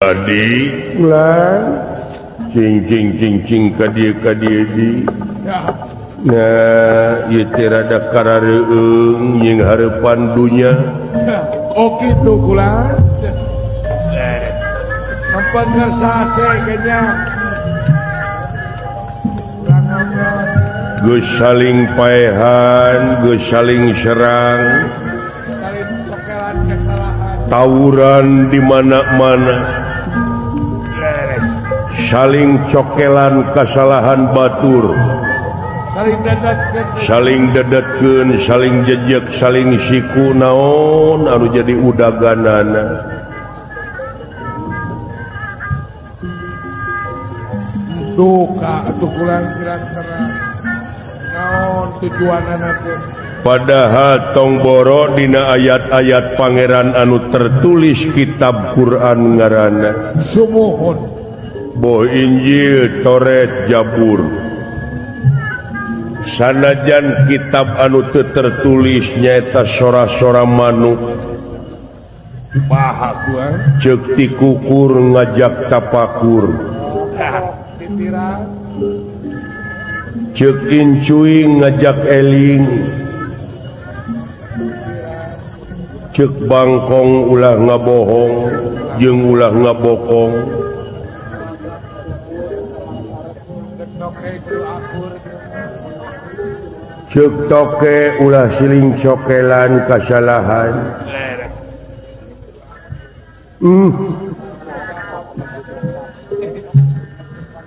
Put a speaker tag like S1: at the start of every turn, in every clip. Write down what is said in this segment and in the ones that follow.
S1: Adi ulah cing cing cing cing ka dieu ka dieu di. Nah, ieu teh rada karareueung jeung hareupan dunya.
S2: Oh kitu kula. Tempat ngersase kayaknya.
S1: Geus saling paehan, geus saling serang.
S2: Saling cokelan kesalahan.
S1: Tawuran di mana-mana. Saling cokelan kesalahan batur. Saling dedetkeun, saling jejek, saling siku naon anu jadi udaganana.
S2: Duka atuh kurang kira-kira naon tujuanana teh.
S1: Padahal tong boro dina ayat-ayat pangeran anu tertulis kitab Quran ngaranna.
S2: Sumuhun.
S1: Boh Injil, Taurat, Jabur. Sanajan kitab anu teu tertulis nyaeta sora-sora manuk.
S2: Maha gua.
S1: Ceuk ti kukur ngajak tapakur. Ceuk incuing ngajak eling. Ceuk bangkong ulah ngabohong jeung ulah ngabokong. Ceuk toke ulah siling cokelan kasalahan.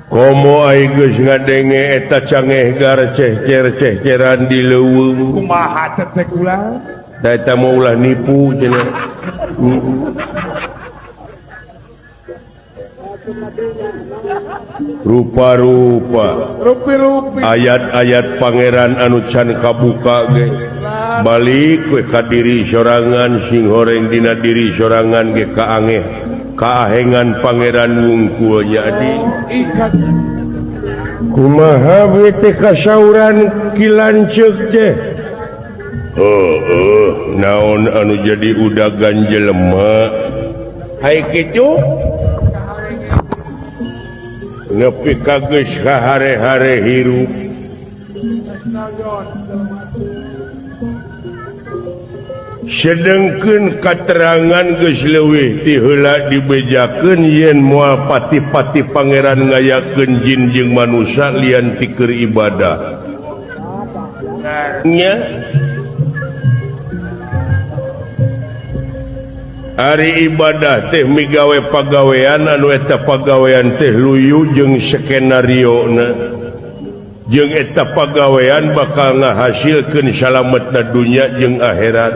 S1: Komo ai geus ngadenge eta cangeh gar cehcer-cehceran di leuweung.
S2: Kumaha teh ulah?
S1: Da eta mah ulah nipu cenah. Rupa-rupa ayat-ayat pangeran anu can kabuka ge balik we ka diri sorangan sing horeng dina diri sorangan ge kaangeh kaahengan pangeran wungkul nya adi. Kumaha we teh kasauran ki lanceuk teh? Heueuh, naon anu jadi udagan jelema? Hai kitu nepi ka geus hare-hare hirup. Sedengkeun katerangan geus leuwih ti heula dibejakeun yen moal pati-pati pangeran ngayakeun jin jeung manusa lian ti keur ibadah. Nya ari ibadah teh migawe pagawean anu eta pagawean teh luyu jeung skenariona jeung eta pagawean bakal ngahasilkeun salametna dunya jeung akhirat.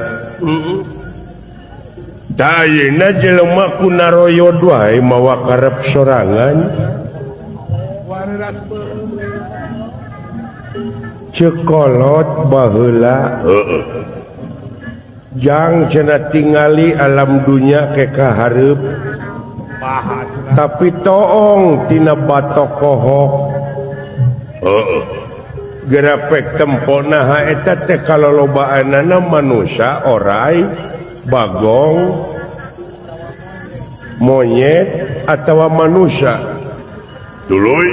S1: Tah ayeuna jelema ku naroyod wae mawa karep sorangan. Ceuk kolot baheula heueuh. Jang cenah tingali alam dunya ke kahareup tapi toong tina batok kohok. Heeh. Gerapek tempona ha eta teh kalolobaanana manusia orai bagong monyet atawa manusia. Tuluy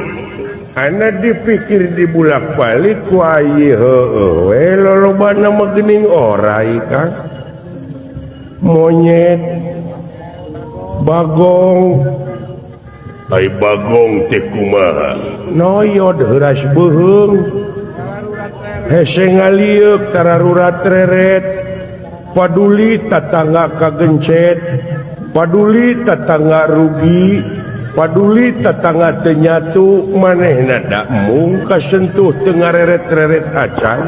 S1: ana dipikir dibulak-balik ku ayi heueuh we lolobana mah geuning orai Kang. Monyet bagong ai bagong teh kumaha noyod heuras beuheung hese ngalieuk tararurat reret paduli tatangga kagencet paduli tatangga rugi paduli tatangga teu nyatu manehna da mung kasentuh teu ngareret-reret acan.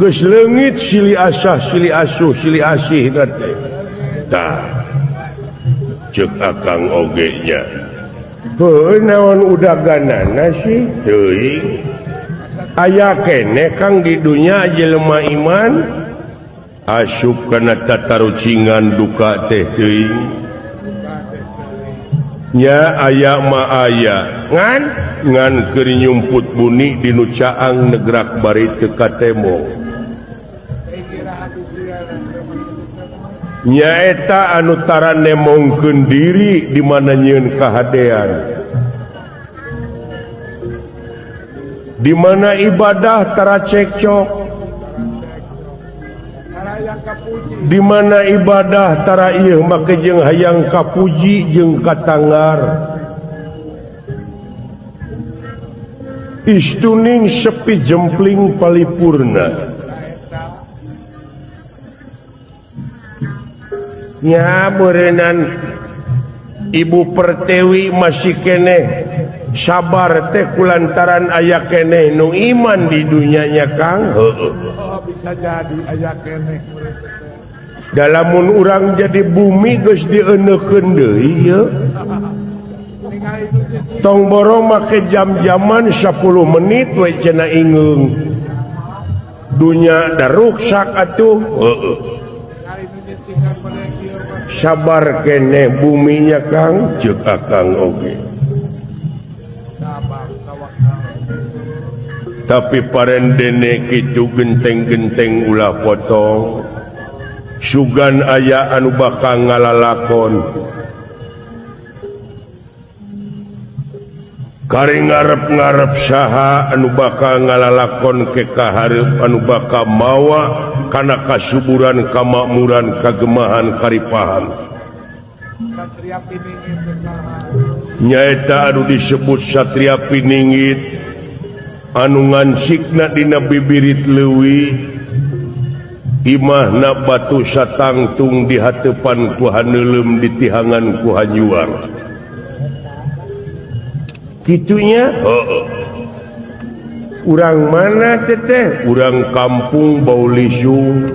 S1: Geus leungit silih asah silih asuh silih asih teh. Tah ceuk akang oge nya. Heuh naon udaganana sih teuing. Aya keneh Kang di dunya jelema iman asup kana tatarucingan duka teh teuing. Nya aya ma aya ngan ngan keur nyumput buni di nu caang negrak bari teu katemo. Nyaeta anu tara nemongkeun diri di mana nyieun kahadean. Di mana ibadah tara cekcok. Di mana ibadah tara ieu make jeung hayang kapuji jeung katanggar. Istuning sepi jempling palipurna. Nya beureunan Ibu Pertiwi masih keneh sabar teh kulantaran aya keneh nu iman di dunyanya Kang. Heueuh.
S2: Bisa jadi aya keneh.
S1: Dalamun urang jadi bumi geus dieuneukeun deui ieu. Tong boro make jam-jaman 10 menit we cenah ingeung. Dunya da ruksak atuh. Heueuh. Sabar keneh buminya Kang, ceuk Akang oge. Tapi parendene kitu genteng-genteng ulah potong. Sugan aya anu bakal ngalalakon. Kari ngarep-ngarep saha anu bakal ngalalakon ke kahareup anu bakal mawa kana kasuburan, kamakmuran, kagemahan, karipahan. Nyaeta anu disebut Satria Piningit anu ngansikna dina bibirit leuwih, imahna batu satangtung di hateupan ku haneuleum ditihangan ku hanyuar. Kitunya heueuh. Urang mana teteh? Urang kampung Baulisung.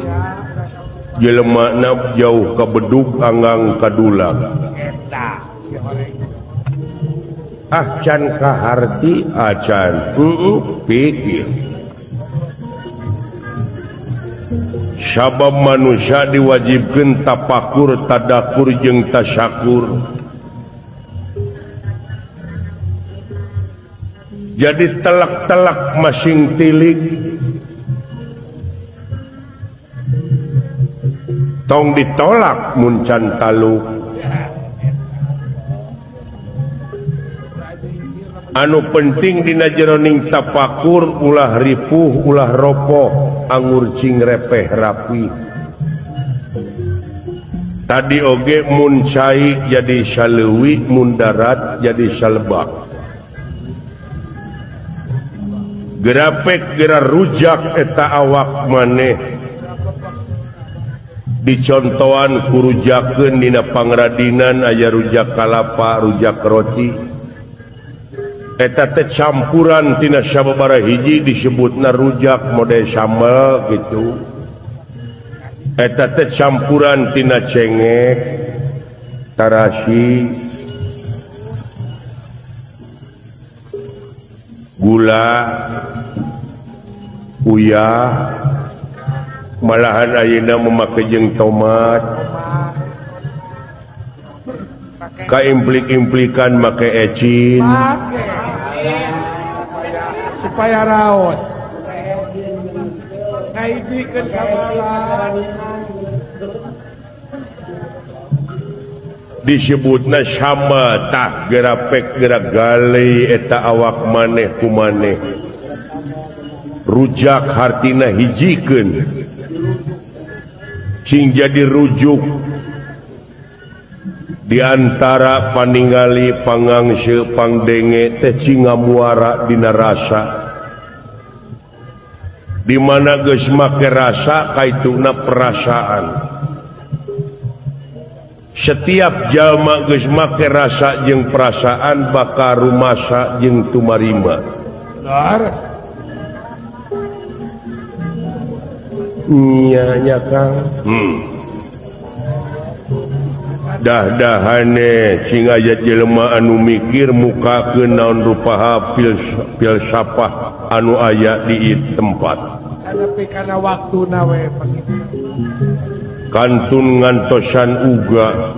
S1: Jelemana jauh ka bedug anggang kadulang. Ah can kaharti acan. Pikir. Sabab manusia diwajibkeun tapakur, tadakur jeung tasyakur. Jadi telak-telak masing tilik. Tong ditolak mun can taluk. Anu penting dina jeroning tapakur ulah ripuh ulah ropoh angur cing repeh rapi. Tadi oge mun cai jadi saleuwi, mun darat jadi salebak. Gerapek gera rujak eta awak maneh. Dicontohan ku rujakeun dina pangradinan aya rujak kalapa, rujak roti. Eta teh campuran tina sababaraha hiji disebutna rujak mode sambal gitu. Eta teh campuran tina cengek, tarasi, gula, uyah, malahan ayeuna memakai jeung tomat, kaimplik-implikan make ecin
S2: supaya raos. Ngaijikeun sabala.
S1: Disebutna sama tah gerapek gerak gale eta awak maneh ku maneh. Rujak hartina hijikeun. Sing jadi rujuk di antara paningali pangangse pangdenge teh cingamuara dina rasa. Di mana geus make rasa kaituna perasaan. Setiap jalma geus make rasa jeung perasaan bakal rumasa jeung tumarima. Nya nya Kang. Dah-dahane sing aya jelema anu mikir mukakeun naon rupaha filsafah anu aya di tempat.
S2: Tapi kana waktuna we
S1: kantun ngantosan uga.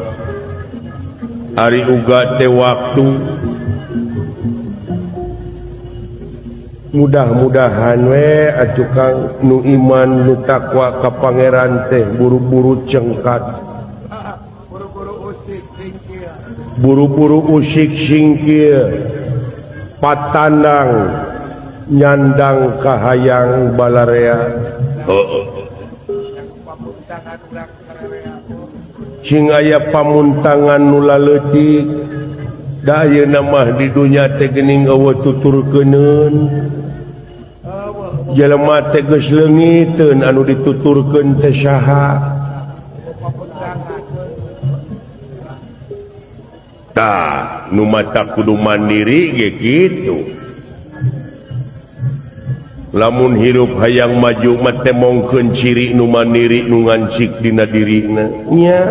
S1: Ari uga teh waktu. Mudah-mudahan we atuh Kang nu iman nu takwa ka pangeran teh buru-buru cengkat. Buru-buru usik singkir patandang nyandang kahayang balarea. Cing aya pamuntangan nu laleutik da ayeuna mah di dunya teh geuning eueuh tuturkeuneun. Jelema teh geus leungiteun anu dituturkeun teh saha. Tah nu mata kudu mandiri ge kitu. Lamun hirup hayang maju mah teh mongkeun ciri nu mandiri nu ngancik dina dirina nya.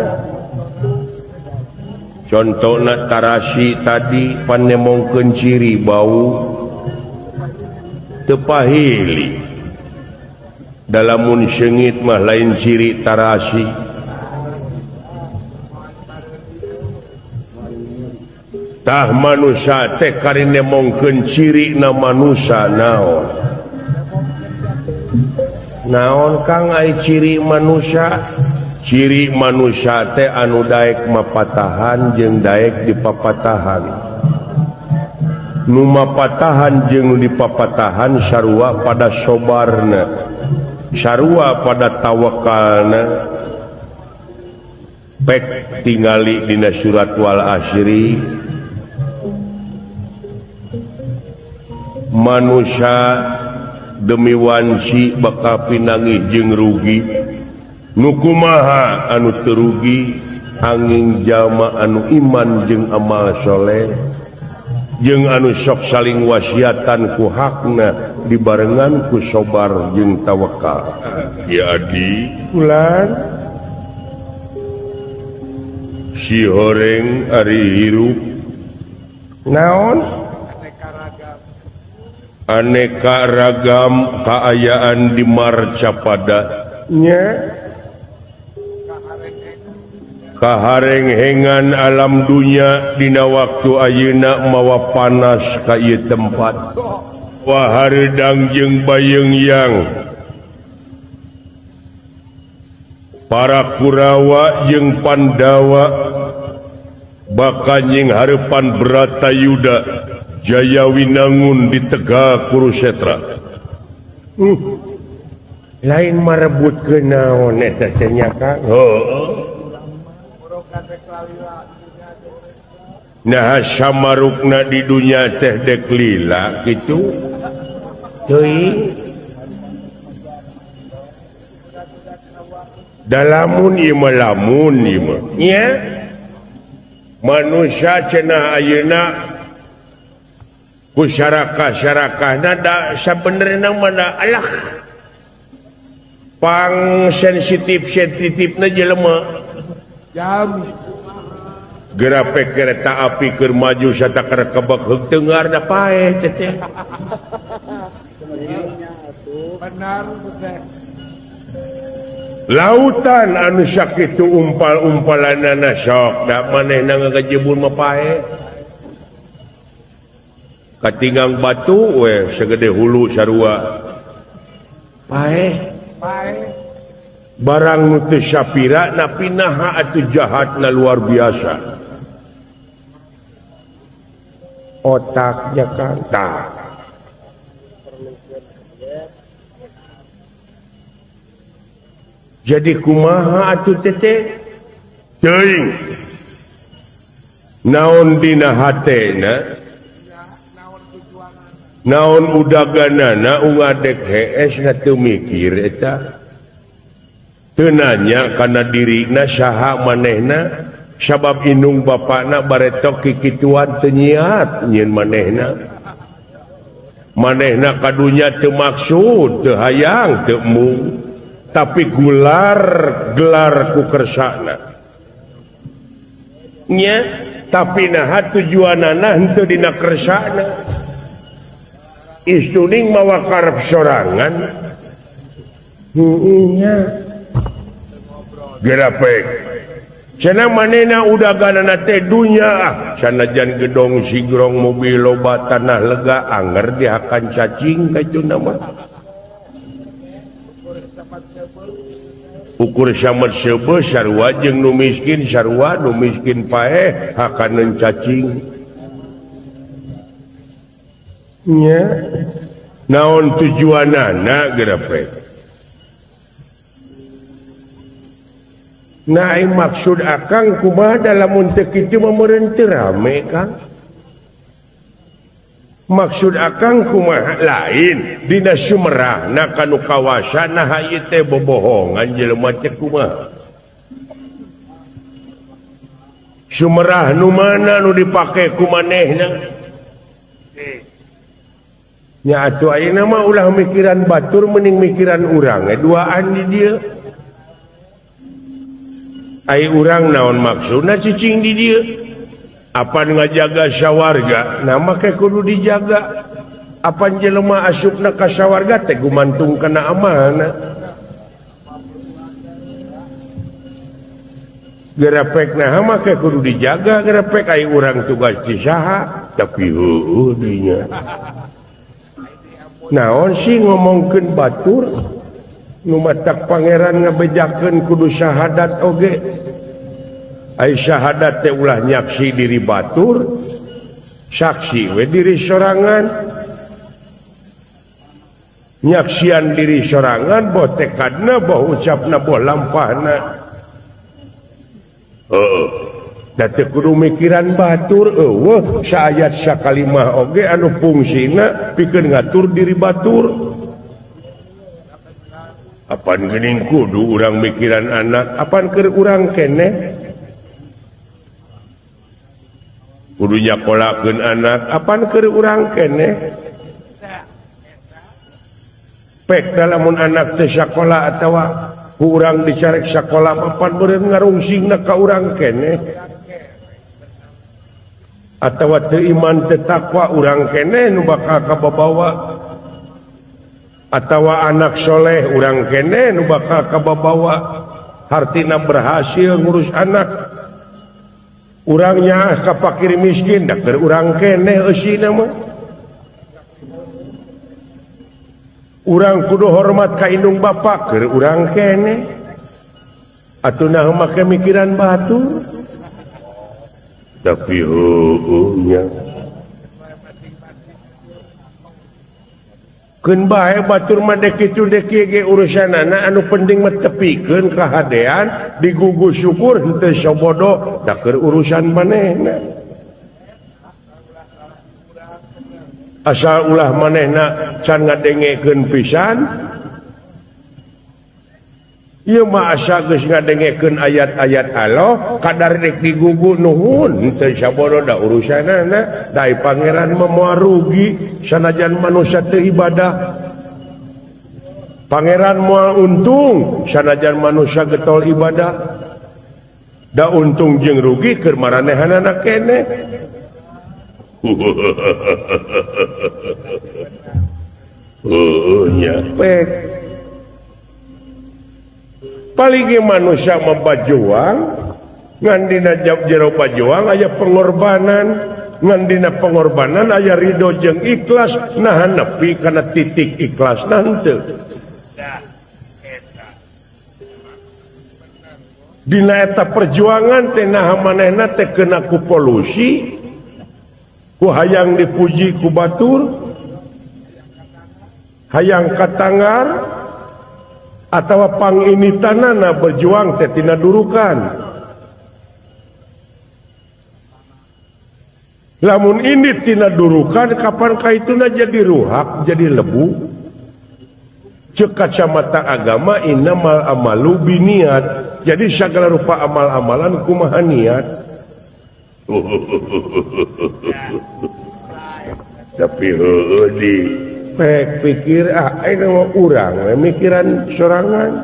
S1: Contona tarasi tadi panemongkeun ciri bau teu pahili. Dalamun seungit mah lain ciri tarasi. Tah manusia teh karine mongkeun ciri na manusia naon? Naon Kang ai ciri manusia? Ciri manusia teh anu daek mapatahan jeung daek dipapatahan. Nu mapatahan jeung dipapatahan sarua pada sobarna, sarua pada tawakalna. Pek tingali dina surat Wal Asri. Manusia demi wanci bakal pinangih jeung rugi. Nu kumaha anu teu rugi angin jalma anu iman jeung amal soleh jeung anu sok saling wasiatan ku hakna dibarengan ku sobar jeung tawakal. Ya adi ulan si horeng ari hirup naon aneka ragam kaayaan di Marcapada nya kaharenghengan alam dunya dina waktu ayeuna mawa panas ka ieu tempat wahareudang jeung bayeungyang para Kurawa jeung Pandawa bakal nying hareupan Bratayuda Jaya Winangun di Tegal Kurusetra. Lain marebut ke naon eta teh nya Kang. Heuh. Nah samarukna di dunya teh dek lila kitu. Teuing. Dalamun ieu mah lamun ieu mah. Nya. Manusia cenah ayeuna ku syarakah-syarakahna da sabenerna mah da alah pang sensitif-sensitifna jelema.
S2: Jam
S1: gerapek kereta api keur maju satakar kebek heug tengar da paeh teh teh.
S2: Benar teh.
S1: Lautan anu sakitu umpal-umpalanana sok da manehna ngagejebur mah paeh. Katinggang batu we segede hulu sarua paeh
S2: paeh
S1: barang nu teu sapira napi naha atuh jahatna luar biasa otaknya kan tah jadi kumaha atuh teteh teuing naon dina hatena naon udaganana ungadek hees na teu mikir eta teu nanya kana dirina saha manehna sabab indung bapana baretok kikituan teu nyiat nyieun manehna manehna kadunya teu maksud teu hayang teu embung tapi gular gelar ku kersana nya tapi naha tujuanana henteu dina kersana istuning mawa karep sorangan nya gerapek cenah manehna udaganana teh dunya ah sanajan gedong sigrong mobil loba tanah lega anger dihakan cacing kacuna mah. Ukur samet seubeuh sarua jeung nu miskin sarua nu miskin paeh hakaneun cacing. Nya naon tujuanana geura. Nah, maksud akang kumaha lamun teu kitu mah meureun teu rame Kang. Maksud akang kumaha lain dina Sumerahna kanu kawasa naha ieu teh bobohongan jelema teh kumaha. Sumerah nu mana nu dipake ku manehna? Nya atuh ayeuna mah ulah mikiran batur mending mikiran urang we duaan di dieu. Ai urang naon maksudna cicing di dieu? Apan ngajaga sawarga, nah make kudu dijaga. Apan jelema asupna ka sawarga teh gumantung kana amanah. Gerepek nah make kudu dijaga, gerepek ai urang tugas di saha, tapi heueuh dinya. Naon sih ngomongkeun batur? Nu matak pangeran ngabejakeun kudu syahadat oge. Ai syahadat teh ulah nyaksi diri batur, saksi we diri sorangan. Nyaksian diri sorangan boh tekadna boh ucapna boh lampahna. Heeh. Da teu kudu mikiran batur eueuh saayat sakalimah oge anu fungsina pikeun ngatur diri batur. Apan geuning kudu urang mikiran anak, apan keur urang keneh? Kudu nyakolakeun anak, apan keur urang keneh? Pek lamun anak teh sakola atawa ku urang dicarek sakola apan meureun ngarungsingna ka urang keneh? Atawa teu iman teu takwa urang keneh nu bakal kababawa? Atawa anak soleh urang keneh nu bakal kababawa? Hartina berhasil ngurus anak urangnya ka fakir miskin da keur urang keneh eusina mah. Urang kudu hormat ka indung bapa keur urang keneh. Atuh nah make mikiran batur. Tapi heueuh nya. Keun bae batur mah dek kitu dek kieu ge urusanana anu penting mah tepikeun kahadean digugu syukur henteu sobodo da keur urusan manehna. Asal ulah manehna can ngadengekeun pisan. Ieu mah asa geus ngadengekeun ayat-ayat Allah kadar dek digugu nuhun henteu sabodo da urusanana da pangeran mah moal rugi sanajan manusia teu ibadah. Pangeran moal untung sanajan manusia getol ibadah. Da untung jeung rugi keur maranehanana keneh. Heueuh nya pek. Paling manusia membajuang ngan dina jero bajuang aya pengorbanan, ngan dina pengorbanan aya ridho jeung ikhlas nahan nepi kana titik ikhlas henteu. Dina eta perjuangan teh naha manehna teh kena ku polusi, ku hayang dipuji ku batur, hayang katanggar atawa panginitanana berjuang teh tina durukan. Lamun ini tina durukan kapan kaituna jadi ruhak jadi lebu. Ceuk kacamata agama innamal amalu biniat. Jadi segala rupa amal-amalan kumaha niat. Tapi heueuh di pek pikir ah ayeuna mah urang we mikiran sorangan.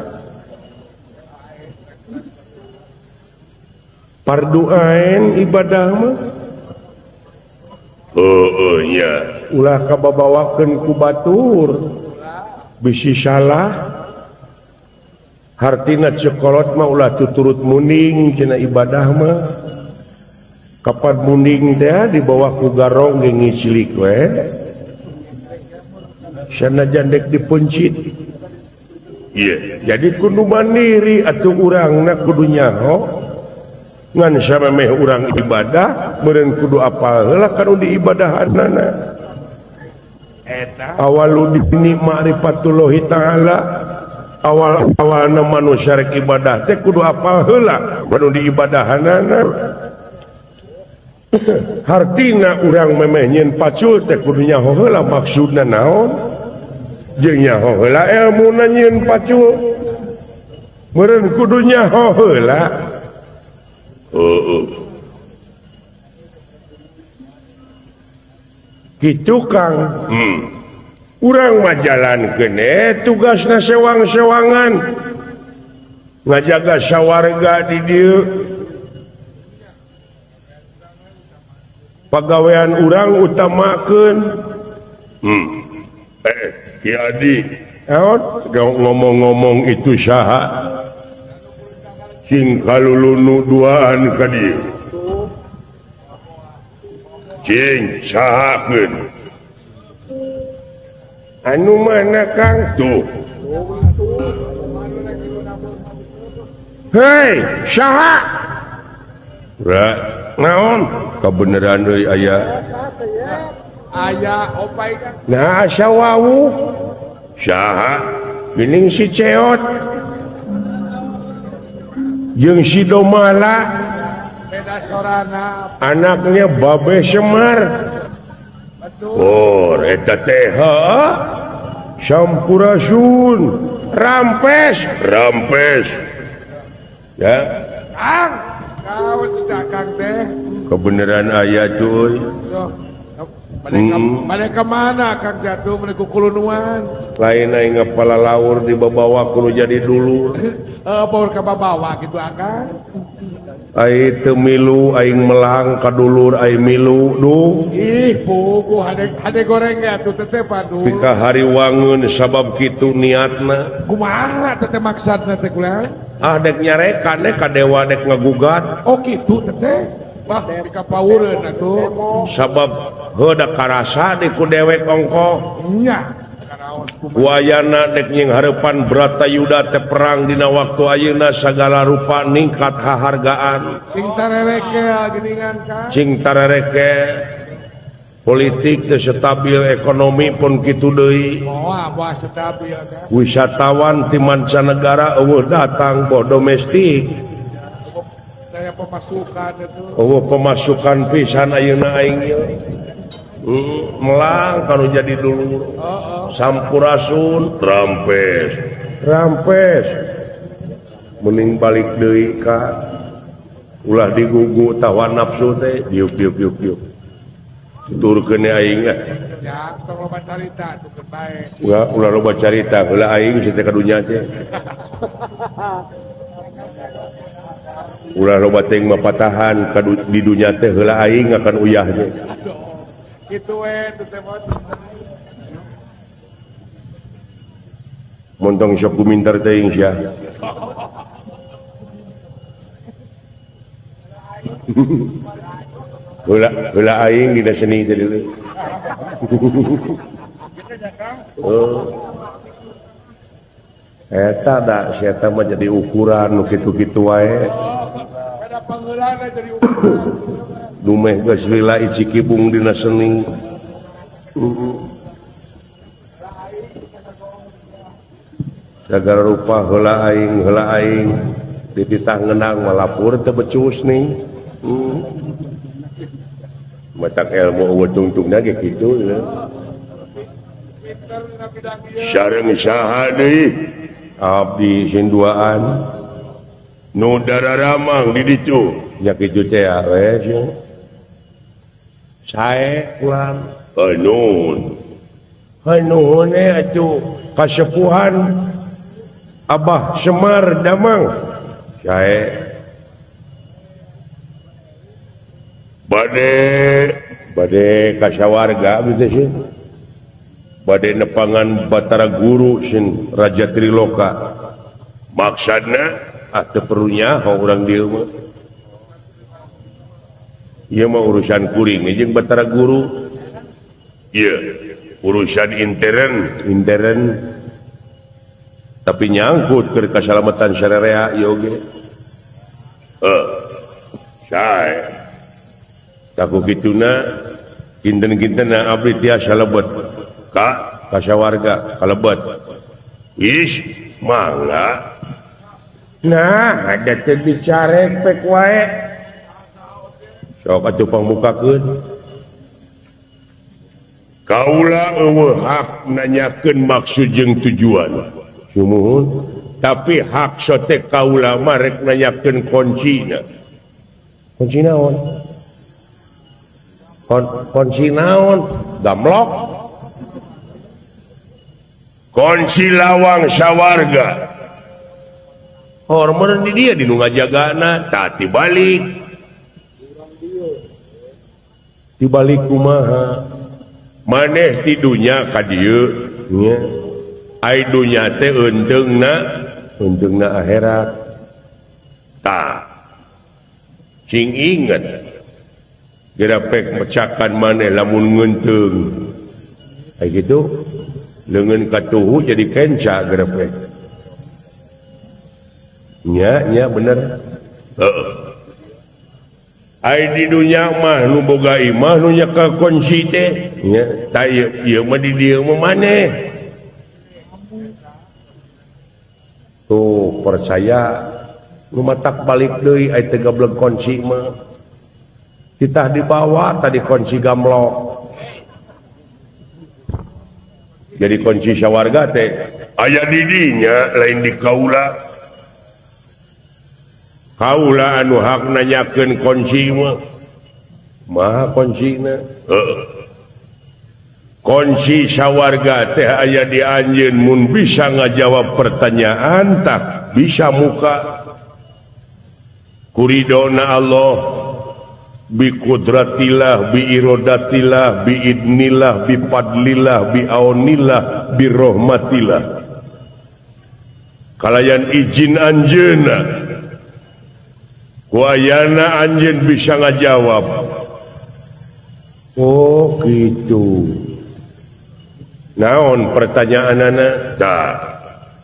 S1: Parduaen ibadah mah. Heueuh nya ulah kababawakeun ku batur. Bisi salah. Hartina cekolot mah ulah tuturut muning cenah ibadah mah. Kapan munding teh dibawa ku garong ge ngicilik we. Sanajan dek dipencit. Iya, jadi kudu mandiri atuh urangna kudu nyaho ngan samemeh urang ibadah meureun kudu apal heula kanu diibadahanana.
S2: Eta
S1: awalu dini ma'rifatullahi ta'ala awal-awalna manusia rek ibadah teh kudu apal heula kanu diibadahanana. Hartina urang memeh nyieun pacul teh kudu nyaho heula maksudna naon jeung nyaho heula elmuna nyieun pacul meureun kudu nyaho heula. Heeh kitu Kang. Urang mah jalankeun tugasna sewang-sewangan ngajaga sawarga di dieu pagawean urang utamakeun. Ki Adi naon ngomong-ngomong itu saha sing kalulunu duaan ka dieu cing sahakeun anu mana Kang tuh hei saha ra naon kebenaran deui aya
S2: aya opai kan
S1: nah asa wawuh saha geuning si Ceot jeung si Domala
S2: beda sorana
S1: anaknya Babe Semar. Oh eta teh sampurasun rampes rampes ya
S2: Kang kawet tidak Kang teh
S1: kebenaran aya cuy.
S2: Balik ke mana Kang jatuh mereka kulunuan
S1: lain aing ngapala laur dibawa kudu jadi dulur.
S2: Power ka babawa gitu akang.
S1: Ai teu milu aing melang ka dulur ai milu duh.
S2: Ih puguh hade goreng ge atuh teteh padu.
S1: Pika hariwangeun sabab kitu niatna.
S2: Kumaha teteh maksudna teh kula?
S1: Ah dek nyarekan dek ka dewa dek ngagugat.
S2: Oh kitu teteh. Wah pika paureun atuh.
S1: Sabab heuh da karasa di ku dewek ongkoh.
S2: Nya.
S1: Wayana dek nying hareupan Bratayuda teh perang dina waktu ayeuna sagala rupa ningkat hahargaan.
S2: Cing tarerekel geuningan Kang.
S1: Cing tarerekel. Politik teu stabil, ekonomi pun kitu deui.
S2: Moal moal stabil Kang.
S1: Wisatawan ti mancanegara eueuh datang boh domestik.
S2: Daya pemasukan itu.
S1: Eueuh pemasukan pisan ayeuna aing ieu. Melang kalau jadi dulur. Sampurasun rampes rampes mending balik deui ka ulah digugu tawa nafsu teh diuk diuk diuk diuk tuturkeun aing
S2: ya tong loba carita tukeun bae
S1: ulah ulah loba carita heula aing teh ka dunya teh ulah loba teuing mah patahan ka di dunya teh heula aing akan uyah teh.
S2: Kitu we teh
S1: montong sok kumintar teuing sia. Heula heula aing dina seni teh deui. Oh. Eta da sia eta mah jadi ukuran nu kitu-kitu wae.
S2: Kada pangeulana jadi ukuran.
S1: Dumeh geus lila icikibung dina seni. Sagala rupa heula aing dititah ngenang malapur teu becus nih. Matak ilmu eueuh tungtungna ge kitu ya. Sareng saha deui abdi sing duaan nu dararamang di ditu nya kitu teh we sing sae ulang hanuun hanuun atuh kasepuhan Abah Semar Damang sae bade bade kasawarga abdi teh sih bade nepangan Batara Guru sin Raja Triloka maksudna ah teu perlu nyaho urang dieu mah ieu mah urusan kuring jeung Batara Guru ieu urusan intern intern Tapi nyangkut keur kasalamatan sararea ieu oge. Heuh. Sae. Taku kituna kinten-kintenna abdi tiasa lebet ka kasawarga kalebet. Is mangga. Nah, ada teu dicarek pek wae. Sok atuh pangbukakeun. Kaula eueuh hak nanyakeun maksud jeung tujuan. Sumuhun, tapi hak sote kaula mah rek nanyakeun kuncina. Kunci naon? Kunci naon? Gamlok. Kunci lawang sawarga. Hormon di dia di nu ngajagana, tah tibalik. Dibalik kumaha? Maneh ti dunya ka dieu nya. Ai dunya teh eunteungna akhirat. Tah. Cing inget. Geura pek mecakan maneh lamun ngeunteung. Ai kitu leungeun katuhu jadi kenca geura pek. Nya nya bener. Heeh. Ai di dunya mah nu boga imah nu nyekel kunci teh nya. Tah ieu mah di dieu mah maneh. Tuh percaya nu matak balik deui ai teu gablek kunci mah. Titah dibawa tadi kunci gamlok. Jadi kunci sawarga teh aya di dinya lain di kaula. Kaula anu hak nanyakeun kunci mah. Maha kuncina? Heeh. Kunci sawarga teh aya di anjeun mun bisa ngajawab pertanyaan tak bisa muka. Kuridona Allah bi qudratillah bi irodatillah bi idnillah bi fadlillah bi aunillah bi rahmatillah. Kalayan izin anjeunna. Ku ayana anjeun bisa ngajawab. Oh gitu. Naon pertanyaanana? Tah.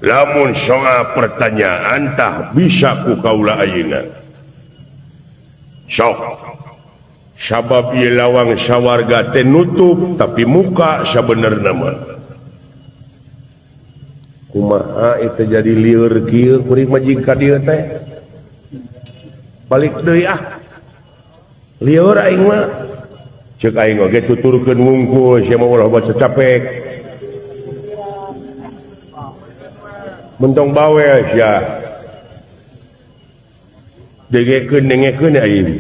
S1: Lamun soal pertanyaan tah bisa ku kaula ayeuna. Sok. Sabab ieu lawang sawarga teh nutup tapi muka sabenerna mah. Kumaha itu jadi lieur kieu kuring mah jeung ka dieu teh. Balik deui ah. Lieur aing mah. Ceuk aing oge tuturkeun wungkul sia mah ulah baca capek. Mentong bawel sia. Dengekeun dengekeun aing.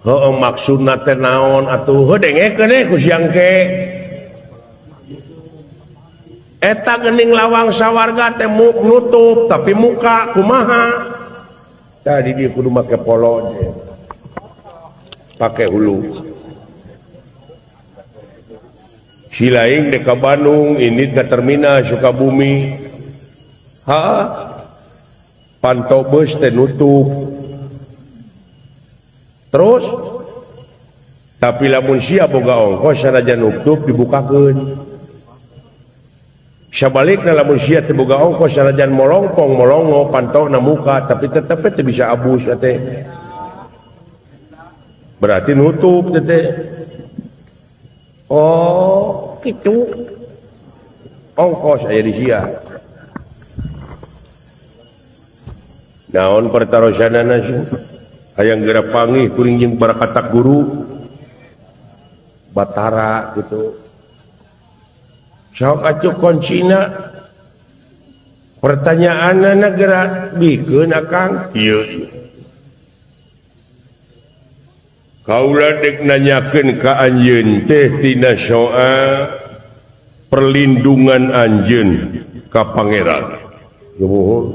S1: Heuh maksudna teh naon atuh? Heuh dengekeun eh ku siang ke. Eta geuning lawang sawarga teh nutup tapi muka kumaha? Tadi dia kudu make polo je. Pake hulu. Si lain dek ka Bandung, ini ke terminal Sukabumi. Ha? Pantau bus teh nutup. Terus tapi lamun sia boga ongkos sanajan nutup dibukakeun. Sabalikna lamun sia teu boga ongkos sanajan molongkong molongo pantona muka tapi tetep teu bisa abus teh. Berarti nutup teh. Oh, kitu. Ongkos aya di sia. Naon pertarosanana sih? Hayang geura panggih kuring jeung barakatak guru Batara gitu. Sok atuh kuncina. Pertanyaanana geura bikeun akang. Ieu. Kaula dek nanyakeun ka anjeun teh tina soal perlindungan anjeun ka pangeran. Nuhun.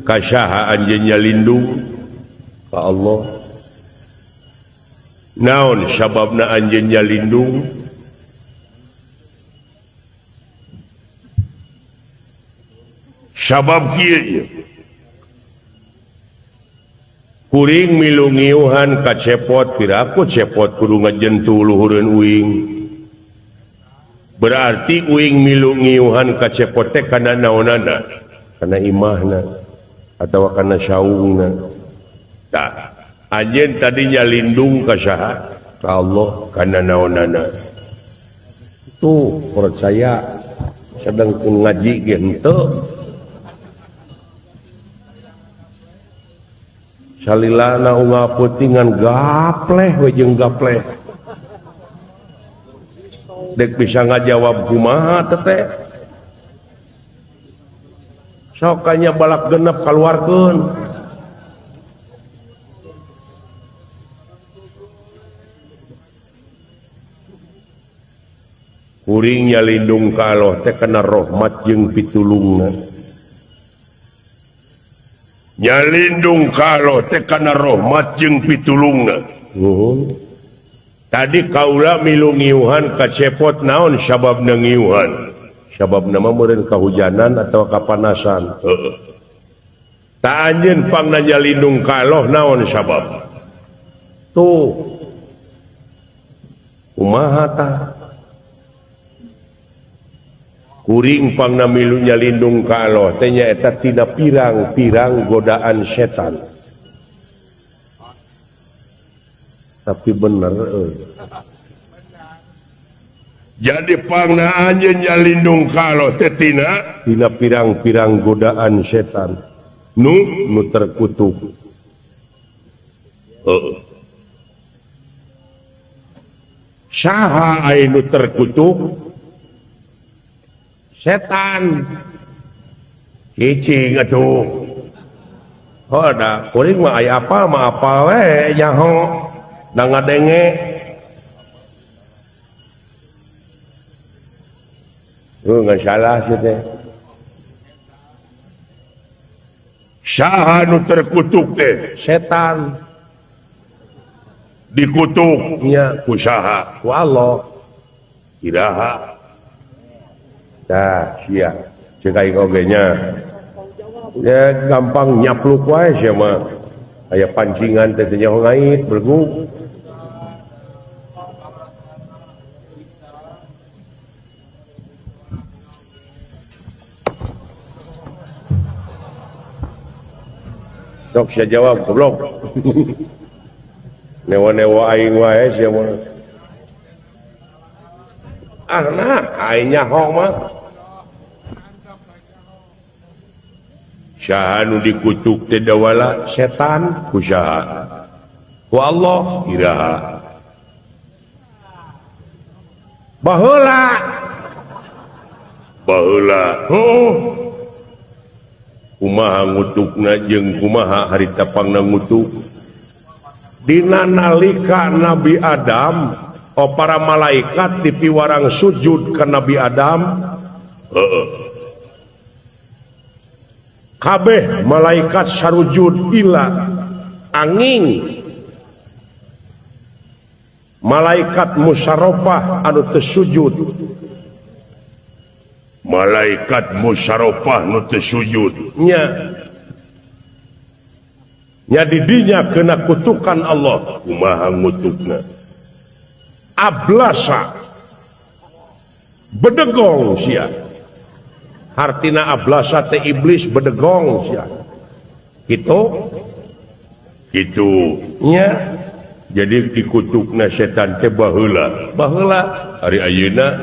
S1: Ka saha anjeun nyalindung? Ka Allah. Naon sababna anjeun nyalindung? Sabab kieu kuring milu ngiuhan ka cepot piraku cepot kudu ngajentu luhureun uing. Berarti uing milu ngiuhan ka cepot teh kana naonana? Kana imahna atawa kana saungna. Tah, anjeun tadinya lindung ka saha? Ka Allah kana naonana. Tuh percaya sedang ngaji ge henteu. Salilana unggal peutingan gapleh we jeung gapleh. Dek bisa ngajawab kumaha teteh. Sok kanya balak genep kaluarkeun. Kuring nyalindung ka Allah teh kana rahmat jeung pitulungna. Nyalindung ka Allah teh kana rahmat jeung pitulungna. Nuhun. Tadi kaula milu ngiuhan ka cepot naon sababna ngiuhan? Sababna mah meureun kahujanan atawa kapanasan. Heeh. Ta anjeun pangna nyalindung ka Allah naon sabab? Tuh. Kumaha tah? Kuring pangna milu nyalindung ka Allah teh nyaeta tina pirang-pirang godaan setan. Tapi bener euy. Jadi pangna anjeun nyalindung ka Allah teh tina pirang-pirang godaan setan nu terkutuk. Heeh. Saha aya nu terkutuk? Setan. Cicing atuh. Oh da kuring mah aya apal mah apal we nyaho da ngadenge. Nggak salah sih teh. Saha nu terkutuk teh? Setan. Dikutuknya ku saha? Ku Allah. Iraha. Tah sia ceuk aing oge nya. Ya gampang nyapluk wae sia mah. Aya pancingan teh teu nyaho ngait berguk. Sok sia jawab goblok. Newa-newa aing wae sia mah. Ah nah aing nyaho mah. Saha nu dikutuk teh dawala setan ku saha? Ku Allah iraha. Baheula. Baheula. Heuh. Kumaha ngutukna jeung kumaha harita pangna ngutuk? Dina nalika Nabi Adam, oh para malaikat dipiwarang sujud ka Nabi Adam. Heeh. Kabeh malaikat sarujud ila angin malaikat musyaropah anu teu sujud. Malaikat musyaropah nu teu sujud nya nya didinya kena kutukan Allah. Kumaha ngutukna? Ablasa bedegong sia. Hartina ablasa teh iblis bedegong sia. Kitu kitu nya. Jadi dikutukna setan teh baheula. Baheula ari ayeuna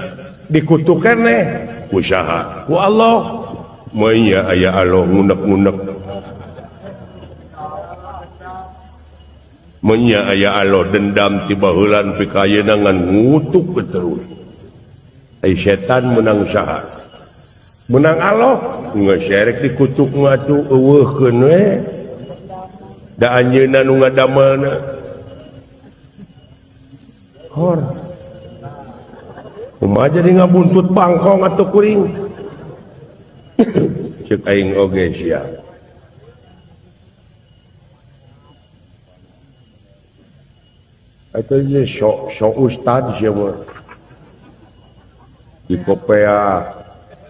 S1: dikutuk keneh ku saha? Ku Allah. Moy nya aya Allah ngunek-ngunek. Moy nya aya Allah dendam ti baheula nepi ka ayeuna ngan ngutuk terus. Ai setan menang saha? Menang Allah. Geus serek dikutuk mah atuh eueuhkeun we. Da anjeunna nu ngadamelna. Hor. Kumaha jadi ngabuntut bangkong atuh kuring. Ceuk aing oge sia. Eta ge sok ustad sia mah. Di kopea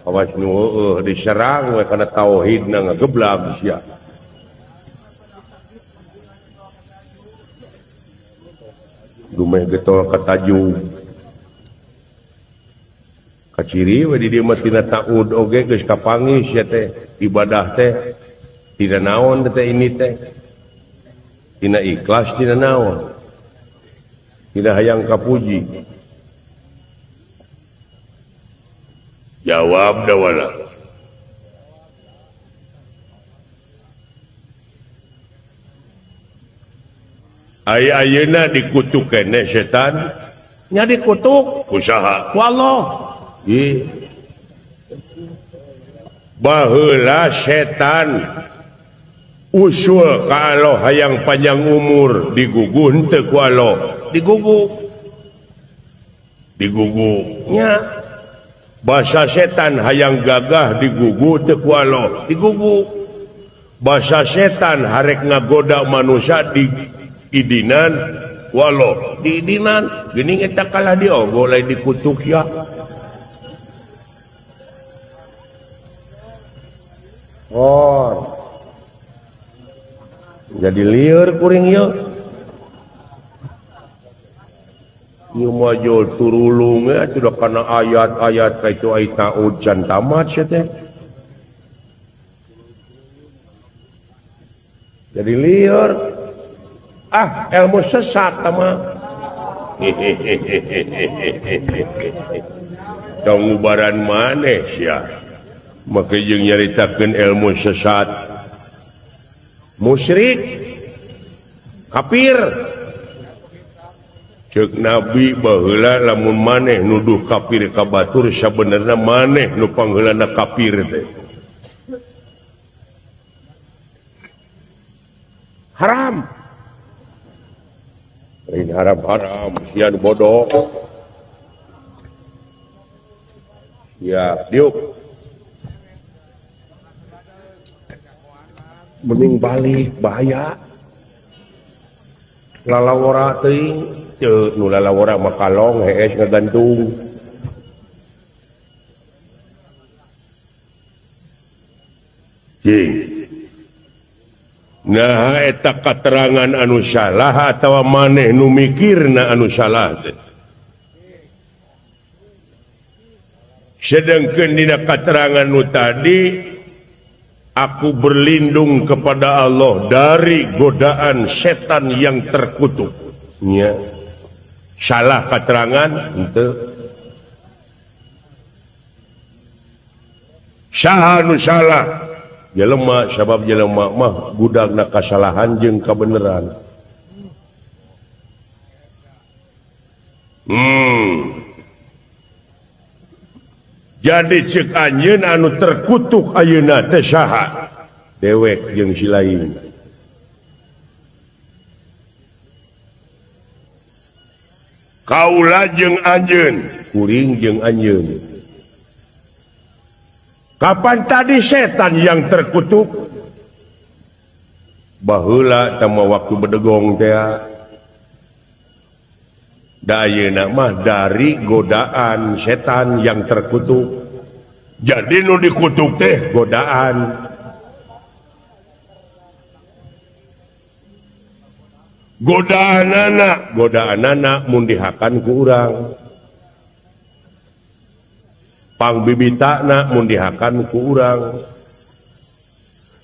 S1: awas nu heueuh diserang we kana tauhidna ngageblag sia. Dumeh getol ka tajug. Kaciri we di dieu mah tina taud oge geus kapanggih sia teh ibadah teh tina naon teh ini teh. Tina ikhlas tina naon. Tina hayang kapuji. Jawab dawala. Aya ayeuna dikutuk keneh setan
S3: nya dikutuk
S1: ku saha?
S3: Ku Allah.
S1: Ih. Baheula setan usul ka Allah hayang panjang umur digugu henteu ku Allah.
S3: Digugu.
S1: Digugu.
S3: Nya.
S1: Basa setan hayang gagah digugu teu ku Allah.
S3: Digugu.
S1: Basa setan harek ngagoda manusia di idinan walau
S3: diidinan
S1: geuning eta kalah diogo lain dikutuk ya. Oh. Jadi lieur kuring ieu. Ieu mah jol turulung atuh da kana ayat-ayat kaitu ai taud can tamat sia teh. Jadi lieur. Ah, ilmu sesat mah. Tong ngubaran maneh sia. Make jeung nyaritakeun ilmu sesat. Musyrik, kafir. Ceuk Nabi baheula lamun maneh nuduh kafir ka batur sabenerna maneh nu pangheulana kafir teh. Haram. Lain haram-haram, sian bodoh. Ya, diuk. Mending balik, bahaya. Lalawara teuing, teu nu lalawara mah kalong hees ngagantung. Cing. Nah eta katerangan anu salah atawa maneh nu mikirna anu salah teh. Sedengkeun dina katerangan nu tadi aku berlindung kepada Allah dari godaan setan yang terkutuk. Nya. Salah katerangan henteu. Saha nu salah? Jelema sabab jelema mah gudangna kasalahan jeung kabeneran. Jadi ceuk anjeun anu terkutuk ayeuna teh saha? Dewek jeung si lain. Kaula jeung anjeun, kuring jeung anjeun. Kapan tadi setan yang terkutuk? Baheula tama waktu bedegong teh. Da ayeuna mah dari godaan setan yang terkutuk. Jadi nu dikutuk teh godaan. Godaanana, godaanana mun dihakan ku urang. Pangbibitana mun dihakan ku urang.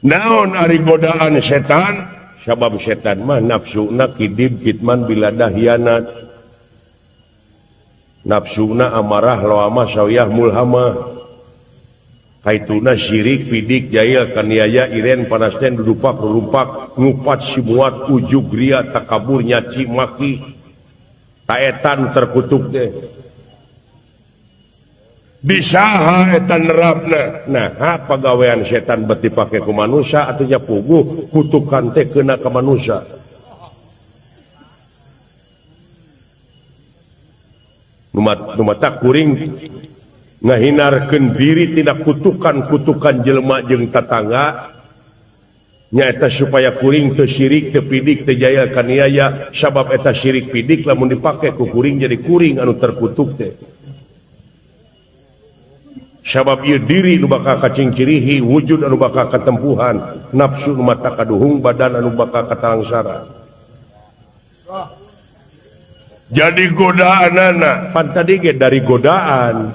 S1: Naon ari godaan setan? Sabab setan mah nafsuna kidib kitman biladah hianat. Nafsuna amarah lawamah sawiyah mulhamah. Kaituna syirik pidik jail kaniaya iren panasten dudupak rurumpak ngupat simuat ujug ria takabur nyaci maki taetan terkutuk teh. Bisaha eta nerapna. Nah, pagawean setan bet dipake ku manusia atuh nya puguh kutukan teh kena ka manusia. Nu mata kuring ngahinarkeun diri tina kutukan-kutukan jelema jeung tatangga nyaeta supaya kuring teu syirik teu pidik teu jaya kaniaya sabab eta syirik pidik lamun dipake ku kuring jadi kuring anu terkutuk teh. Sabab ieu diri nu bakal kacingcirihi wujud anu bakal katempuhan nafsu nu mata kaduhung badan anu bakal katalangsara. Jadi godaanana pan tadi ge dari godaan.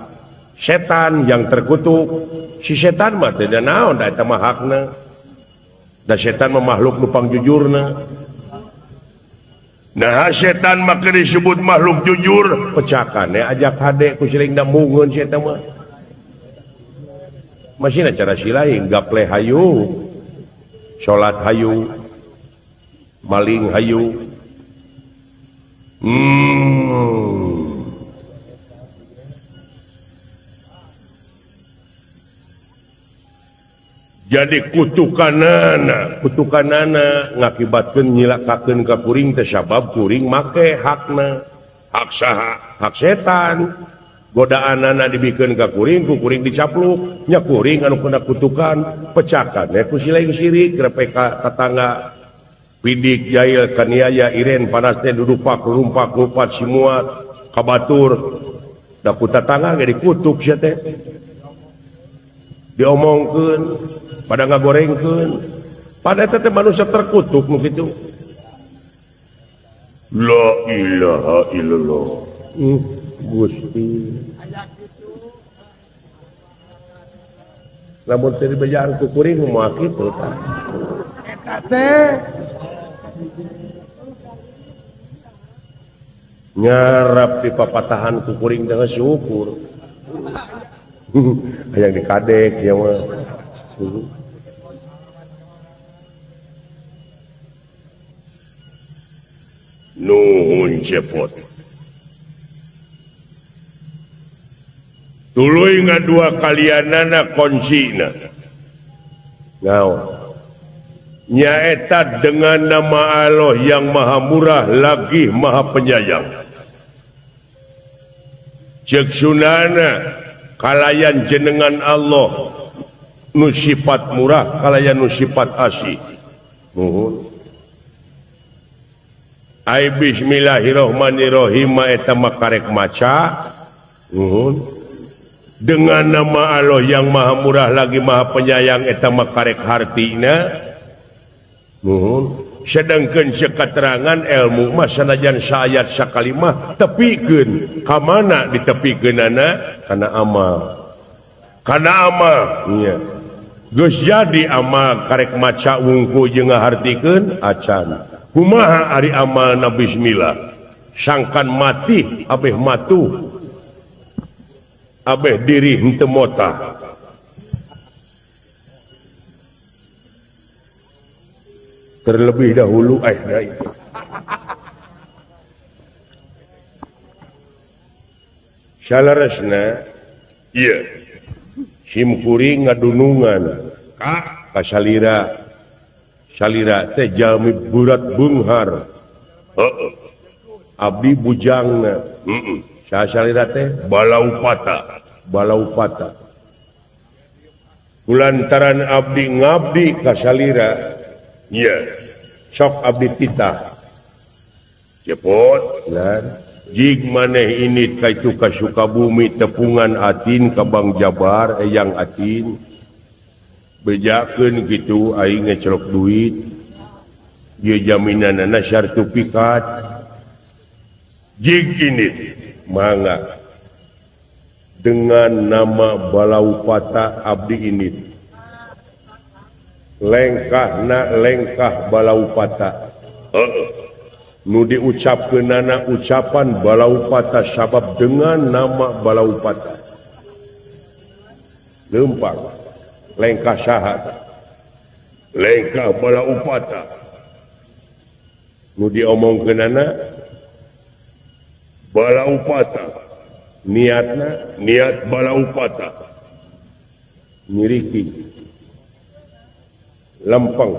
S1: Setan yang terkutuk. Si setan mah teu naon da eta mah hakna. Da setan mah makhluk nu pangjujurna. Nah setan mah keur disebut makhluk jujur, pecakane ajak hade ku siling da mungeun si eta mah. Masih cara si lain gaple hayu, salat hayu, maling hayu. Jadi kutukanana ngakibatkeun nyilakakeun ka kuring teh sabab kuring make hakna, hak saha, hak setan. Godaanana dibikeun ka kuring, ku kuring dicapluk, nya kuring anu kena kutukan, pecakan ku si lain sirik grepe ka tetangga. Pidik jail kaniaya iren panas teh dudupak lumpak lupat simuat kabatur. Da ku tetangga ge dikutuk sia teh. Diomongkeun pada ngagorengkeun. Pada eta teh manusia terkutuk nu kitu. La ilaha illallah. Gusti. Lamun teu dibejaan ku kuring moal kitu tah.
S2: Eta teh
S1: nyarap di papatahan ku kuring teh syukur. Hayang dikadek ya mah. Nuhun cepot. Tuluy ngadua kalianana kuncina. Naon? Nyaeta dengan nama Allah yang maha murah lagi maha penyayang. Ceuk sunana kalayan jenengan Allah nu sifat murah kalayan nu sifat asih. Nuhun. Ai bismillahirrahmanirrahim eta mah karek maca. Nuhun. Dengan nama Allah yang maha murah lagi maha penyayang eta mah karek hartina. Nuhun. Sedangkeun sekaterangan ilmu mah sanajan saayat sakalimah tepikeun ka mana ditepikeunana kana amal. Kana amal nya. Geus jadi amal karek maca wungku jeung ngahartikeun acan. Kumaha ari amalna bismillah? Sangkan mati abeh matuh. Abeh diri henteu motah. Terlebih dahulu Salaresna ieu sim kuring ngadunungan ka kasalira. Salira teh jalmi burat beunghar. Heeh. Abdi bujangna. Heeh. Salira teh balaupata, balaupata. Kulantaran abdi ngabdi ka salira. Iya, sok abdi titah. Cepot lan jig maneh ini ka itu ka Sukabumi tepungan atin ka Bang Jabar eyang atin. Bejakeun kitu aing ngecelok duit. Ieu jaminanana sertifikat. Jig ini mangga dengan nama Balaupata abdi ini. Lengkahna lengkah Balaupata. Nu diucapkeunana ucapan Balaupata sabab dengan nama Balaupata. Lempang lengkah saha? Lengkah Balaupata. Nu diomongkeunana Balaupata. Niatna niat Balaupata. Nyiriki lempeng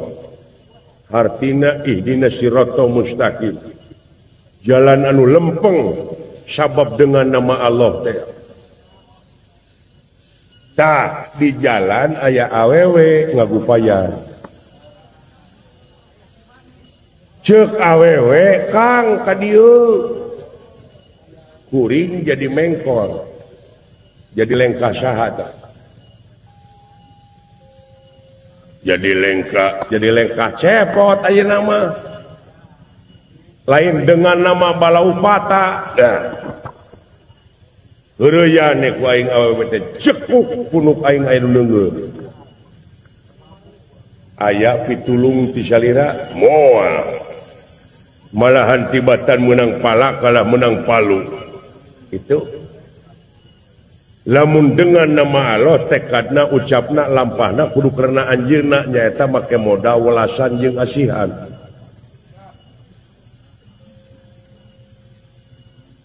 S1: hartina ihdina siratal mustaqim, jalan anu lempeng sabab dengan nama Allah teh. Tah di jalan aya awewe ngagupayan. Ceuk awewe Kang ka dieu kuring jadi mengkol, jadi lengkah saha tah? Jadi lengkah cepot ayeuna mah. Lain dengan nama Balaupata. Nah. Heureuyan ku aing awewe teh cekuk punuk aing aya nu neungeun. Aya pitulung ti salira moal. Malahan tibatan menang palak kalah menang palu. Itu lamun dengan nama Allah tekadna ucapna lampahna kudu karena anjeunna nyaeta make modal welasan jeung asihan.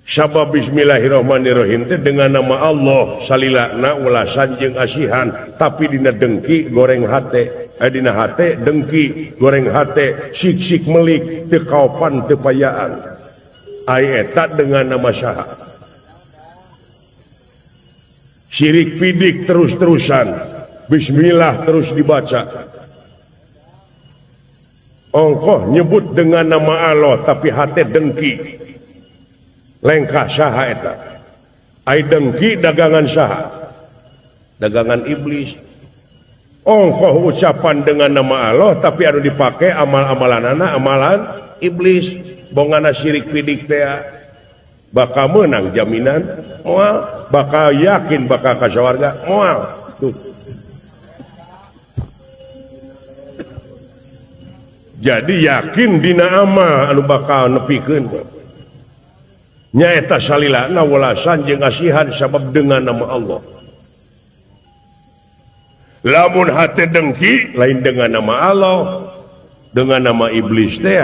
S1: Sabab bismillahirrahmanirrahim teh dengan nama Allah salilana welasan jeung asihan tapi dina dengki goreng hate dina hate dengki goreng hate sik-sik melik teu kaopan teu payaan ai eta dengan nama saha syirik pidik terus-terusan bismillah terus dibaca ongkoh nyebut dengan nama Allah tapi hate dengki lengkah saha eta ai dengki dagangan saha dagangan iblis ongkoh ucapan dengan nama Allah tapi anu dipake amal-amalanana amalan iblis bongana syirik pidik teh bakal menang jaminan moal bakal yakin bakal ka sawarga moal tuh. Jadi yakin dina amal anu bakal nepikeun nyaeta salilana welasan jeung asihan sabab dengan nama Allah. Lamun hate dengki lain dengan nama Allah, dengan nama iblis teh.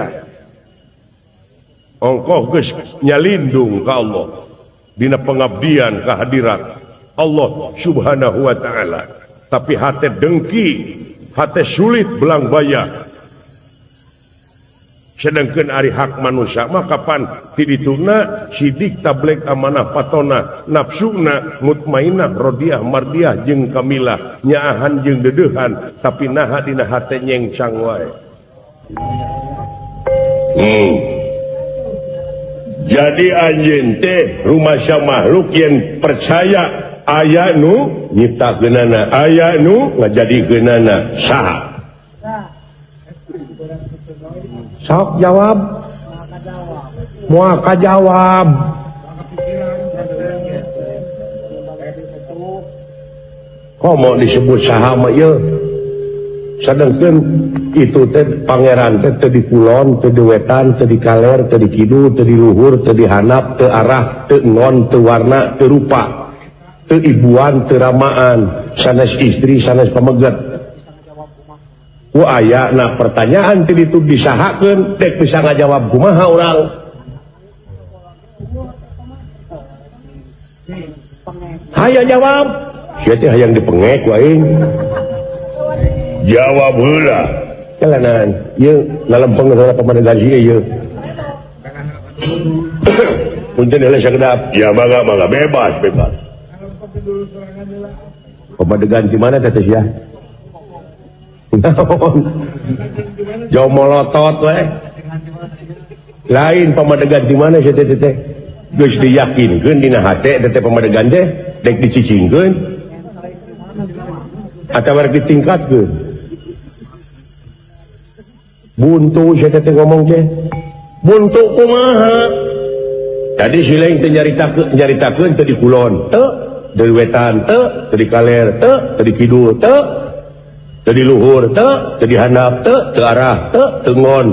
S1: Ongkoh geus nyalindung ka Allah dina pengabdian kehadirat Allah Subhanahu wa taala. Tapi hate dengki, hate sulit belang baya. Sedangkan ari hak manusia mah kapan ti dituna sidik tablek amanah patona nafsuna mutmainah rodiah mardiah jeung kamilah nyaahan jeung dedeuhan tapi naha dina hate nyengcang wae. Jadi anjeun teh rumasa makhluk yang percaya aya nu nyiptakeunana aya nu ngajadikeunana saha? Sok jawab. Moal kajawab. Komo disebut saha mah ieu? Sadengkeun itu teh pangeran teh teu di kulon, teu di wetan, teu di kaler, teu di kidul, teu di luhur, teu di handap, teu arah, teu ngon, teu warna, teu rupa, teu ibuan, teu ramaan, sanes istri, sanes pameget. Ku aya nah pertanyaan tadi itu disahakeun dek bisa ngajawab kumaha urang. Hayang jawab. Sia teh hayang dipengek ku aing. Jawab heula. Jalanan ieu lalempeng heula pamadegan ieu ieu. Punten heula sakedap. Ya mangga mangga bebas bebas. Pamadegan di mana teh sia? Jauh molotot we. Lain pamadegan di mana sia teh teh? Geus diyakinkeun dina hate teh pamadegan teh dek dicicingkeun atawa rek ditingkatkeun. Buntu sia teh ngomong teh. Buntu kumaha? Tadi si lain teh nyaritakeun teh di kulon teu, di wetan teu, teu di kaler teu, teu di kidul teu. Teu di luhur teu, teu di handap teu, teu arah teu, teu ngon.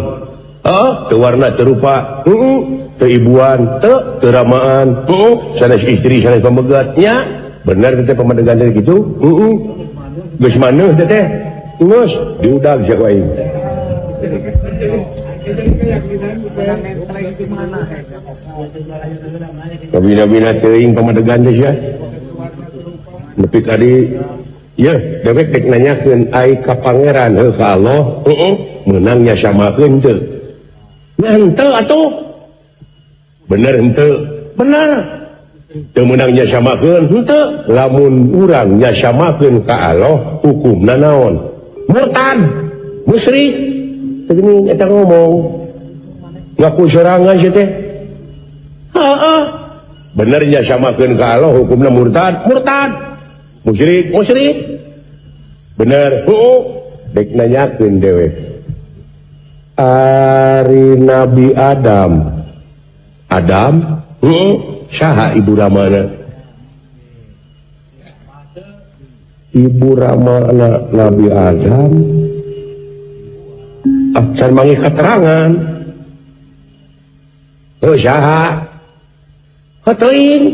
S1: Teu warna teu rupa, teu ibuan teu, teu ramaan, sanes istri sanes pamegat nya. Bener teh pamadegan teh kitu? Geus maneuh teh teh. Geus diudag sia ku aing. Kabina-bina teuing pamadegan teh sia. Nepi ka di ya, dewek dek nanyakeun ai ka pangeran heuh ka Allah, meunang nyasamakeun teu? Nya henteu atuh. Bener henteu? Bener. Teu meunang nyasamakeun henteu? Lamun urang nyasamakeun ka Allah, hukumna naon? Murtad, musyrik. Teu geuning eta ngomong. Ngaku sorangan sia teh. Heeh. Bener nyasamakeun ka Allah hukumna murtad, murtad. Musyrik, musyrik. Bener, heuh. Dek nanyakeun dewek. Ari Nabi Adam. Adam, heuh, saha ibu ramana? Ibu ramana Nabi Adam can manggih keterangan. Heuh saha? Heuh teuing.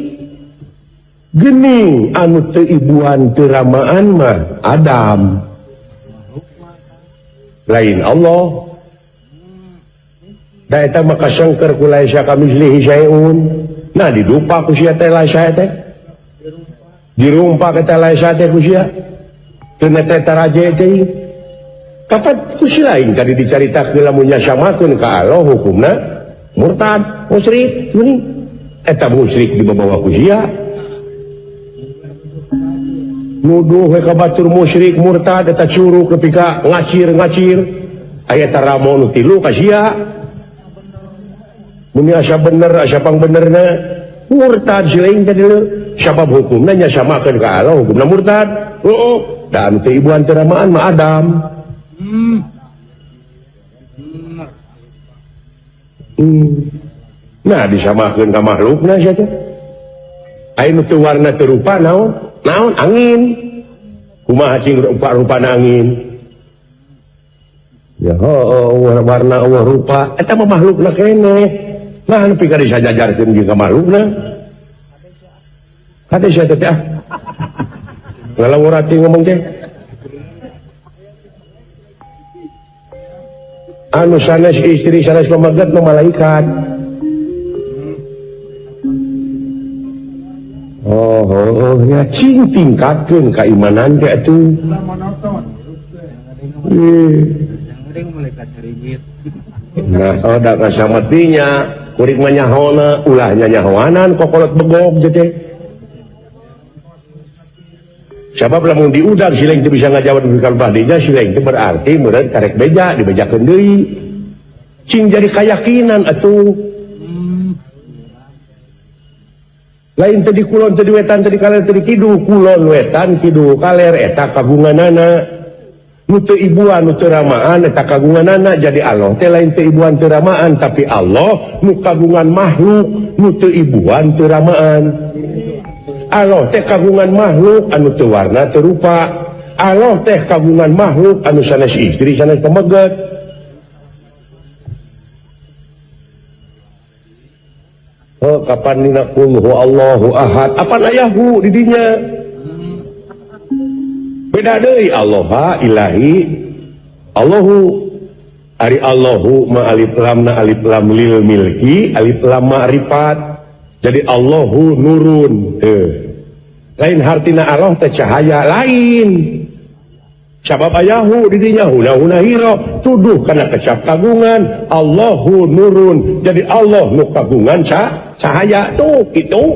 S1: Geuning anu teu ibuan teu ramaan mah Adam. Lain Allah. Da eta mah kasengker ku laisa kamislihi syai'un. Nah didupa ku sia teh laisa teh. Dirumpak eta laisa teh ku sia. Teu teh taraje teh. Kapan ku si lain tadi dicaritakeun lamun nyasamakeun ka Allah hukumna murtad, musyrik, geuning. Eta musyrik dibawa ku sia. Nuduh we ka batur musyrik murtad eta curug nepi ka ngacir-ngacir. Aya eta ramo nu tilu ka sia. Mun asa bener asa pangbenerna murtad si lain tadi leu. Sabab hukumna nyasamakeun ka Allah hukumna murtad. Heuh, da anu teu ibuan teu ramaan mah Adam. Nah disamakeun ka makhlukna sia teh. Aya nu teu warna teu rupa naon? Naon angin. Kumaha cing rupa-rupana angin? Ya heuh warna eueuh rupa eta mah makhlukna keneh. Nah nepi ka disajajarkeun jeung ka makhlukna. Kade sia teh ah. Ngalawur ati ngomong teh. Anu sanes istri sanes pamegat mah malaikat. Oh, oh ya cing tingkatkeun keimanan teh atuh. Nah, oh da kasamatinya kuring mah nyahona ulah nyanyahoanan kokolot begog teh. Sabab lamun diudag si lain teu bisa ngajawab di kalbadinya si lain teh berarti meureun karek beja dibejakeun deui. Cing jadi kayakinan atuh. Lain teu di kulon teu di wetan teu di kaler teu di kidul, kulon wetan kidul kaler eta kagunganana. Nu teu ibuan nu teu ramaan eta kagunganana jadi Allah teh lain teu ibuan teu ramaan tapi Allah nu kagungan makhluk nu teu ibuan teu ramaan. Allah teh kagungan makhluk anu teu warna teu rupa. Allah teh kagungan makhluk anu sanes istri sanes pameget. Oh, kapan dina qul huwallahu ahad apan ayahu di dinya. Beda deui Allah ilahi Allahu ari Allahu ma alif lam na alif lam lil milki alif lam ma'rifat. Jadi Allahu nurun lain hartina Allah teh cahaya lain. Sabab ayahu di dinya huna-huna hiro tuduh kana kecap kagungan Allahu nurun. Jadi Allah nu kagungan cahaya tuh kitu.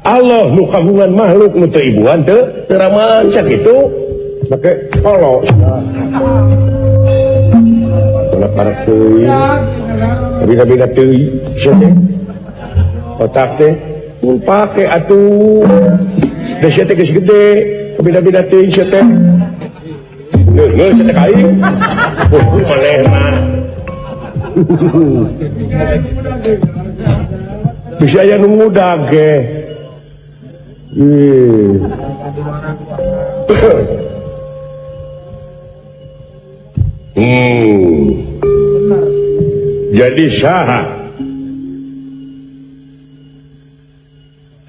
S1: Allah nu kagungan makhluk nu teu ibuan teu teraman sakitu make kolok. Kana parek teuing. Beda-beda teuing sia teh. Otak teh mun pake atuh. Da sia teh geus gede, beda-beda teuing sia teh. Geus sia teh ka aing. Maneh mah. Bisa aya nu ngudag ge. Jadi saha